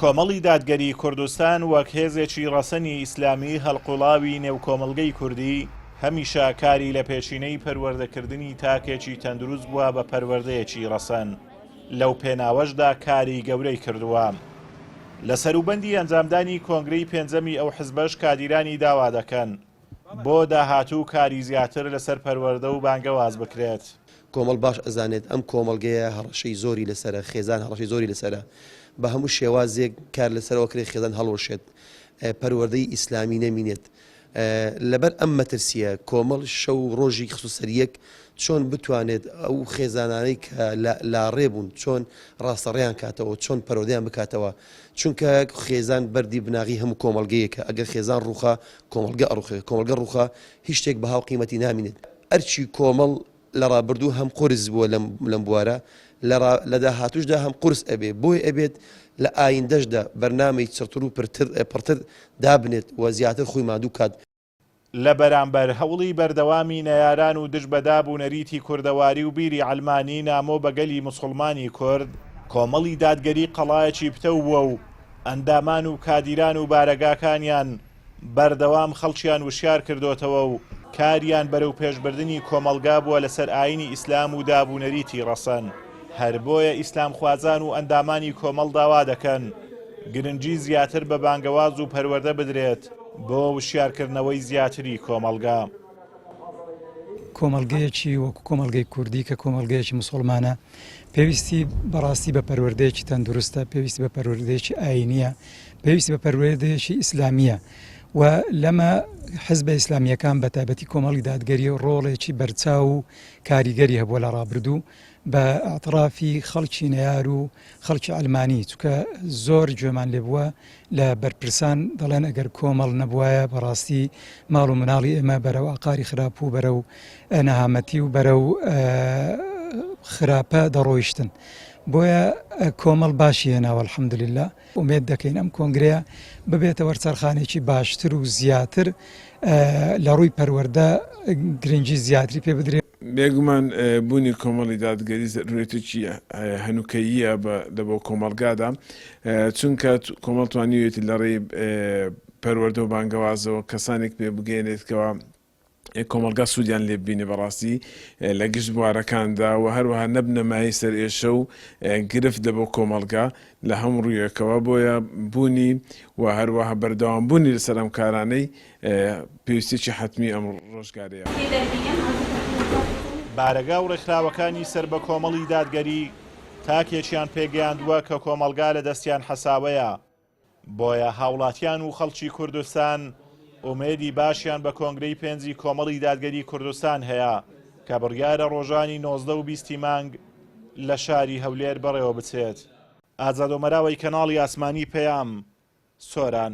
کۆمەڵی دادگەری کوردستان وەک هێزێکی ڕەسەنی ئیسلامی هەڵقوڵاوی نێو کۆمەڵگەی کوردی، هەمیشە کاری لە پێشینەی پەروەردەکردنی تاکێکی تەندروست بووە بە پەروەردەیەکی ڕەسەن، لەو پێناوەشدا کاری گەورەی کردووە. لە سەروبەندی ئەنجامدانی کۆنگرەی پێنجەمی ئەو حزبەش کادیرانی داوا دەکەن بۆ داهاتوو کاری زیاتر لەسەر پەروەردە و بانگەواز بکرێت. کۆمەڵ باش ئەزانێت ئەم کۆمەڵگەیە هەڕەشەی زۆری لەسەرە، خێزان هەڕەشەی زۆری لەسەرە، بە هەموو شێوازێک کار لەسەر ئەوە کرێت خێزان هەڵوەشێت، پەروەردەی ئیسلامی نەمینێت، لەبەر ئەم مەترسییە کۆمەڵ شەو و ڕۆژی خستە سەر یەک چۆن بتوانێت ئەو خێزانانەی کە لاڕێ بوون چۆن ڕاستەڕێیان کاتەوە، چۆن پەروەردەیان بکاتەوە، چونکە خێزان بەردی بناغەی هەموو کۆمەڵگەیەکە، ئەگەر خێزان ڕووخا کۆمەڵگە ئەڕوخێ، کۆمەڵگە ڕووخا هیچ شتێک بەها و قیمەتی نامینێت. ئەرکی کۆمەڵ لە ڕابردوو هەم قورس بووە لەم بوارە، لە داهاتووشدا هەم قورس ئەبێ، بۆیە ئەبێت لە ئایندەشدا بەرنامەی چڕتر و پڕتر دابنێت و زیاتر خۆی ماندوو بکات. لە بەرامبەر هەوڵی بەردەوامی نەیاران و دژ بە داب و نەریتی کوردەواری و بیری عەلمانی نامۆ بە گەلی موسوڵمانی کورد، کۆمەڵی دادگەری قەڵایەکی پتەو بووە و ئەندامان و کادیران و بارەگاکانیان بەردەوام خەڵکیان وشیار کردۆتەوە و کاریان بەرەو پێشبردنی کۆمەڵگا بووە لەسەر ئاینی ئیسلام و داب و نەریتی ڕەسەن، هەر بۆیە ئیسلامخوازان و ئەندامانی کۆمەڵ داوا دەکەن گرنگی زیاتر بە بانگەواز و پەروەردە بدرێت بۆ وشیارکردنەوەی زیاتری کۆمەڵگا. کۆمەڵگەیەکی وەکو کۆمەڵگەی کوردی کە کۆمەڵگەیەکی موسوڵمانە پێویستی بەڕاستی بە پەروەردەیەکی تەندروستە، پێویستی بە پەروەردەیەکی ئایینییە، پێویستی بە پەروەردەیەکی ئیسلامییە و لەمە حزبە ئیسلامییەکان بە تایبەتی کۆمەڵی دادگەری ڕۆڵێکی بەرچاو و کاریگەری هەبووە لە ڕابردوو بە ئیعترافی خەڵکی نەیار و خەڵکی عەلمانی چونکە زۆر گوێمان لێ بووە لە بەرپرسان دەڵێن ئەگەر کۆمەڵ نەبوایە بەڕاستی ماڵ و مناڵی ئێمە بەرەو ئاقاری خراپ و بەرەو نەهامەتی و بەرەو خراپە دەڕۆیشتن بۆیە کۆمەڵ باشی هێناوە الحمدللە ئومێد دەکەین ئەم کۆنگرەیە ببێتە وەرچەرخانێکی باشتر و زیاتر لە ڕووی پەروەردە گرنگی زیاتری پێ بدرێت. بێگومان بوونی کۆمەڵی دادگەری زەرورەتێکی هەنووکەییە لە بۆ کۆمەڵگادا، چونکە کۆمەڵ توانیویەتی لە ڕێی پەروەردە و بانگەوازەوە کەسانێک پێ بگەیەنێت کەوا کۆمەڵگا سوودیان لێ ببینێ بەڕاستی لە گشت بوارەکاندا و هەروەها نەبنە مایەی سەرئێشە و گرفت لە بۆ کۆمەڵگا لە هەموو ڕوویەکەوە بۆیە بوونی و هەروەها بەردەوام بوونی لەسەر ئەم کارانەی پێویستیەکی حەتمی ئەم ڕۆژگارەیە. بارەگا و ڕێکخراوەکانی سەر بە کۆمەڵی دادگەری تاکێکیان پێگەیاندووە کە کۆمەڵگا لە دەستیان حەساوەیە، بۆیە هاوڵاتیان و خەڵکی کوردستان ئومێدی باشیان بە کۆنگرەی پێنجی کۆمەڵی دادگەری کوردستان هەیە کە بڕیارە ڕۆژانی 19 و 20 ی مانگ لە شاری هەولێر بەڕێوەبچێت. ئازاد ئۆمەراوەی کەناڵی ئاسمانی پەیام، سۆران.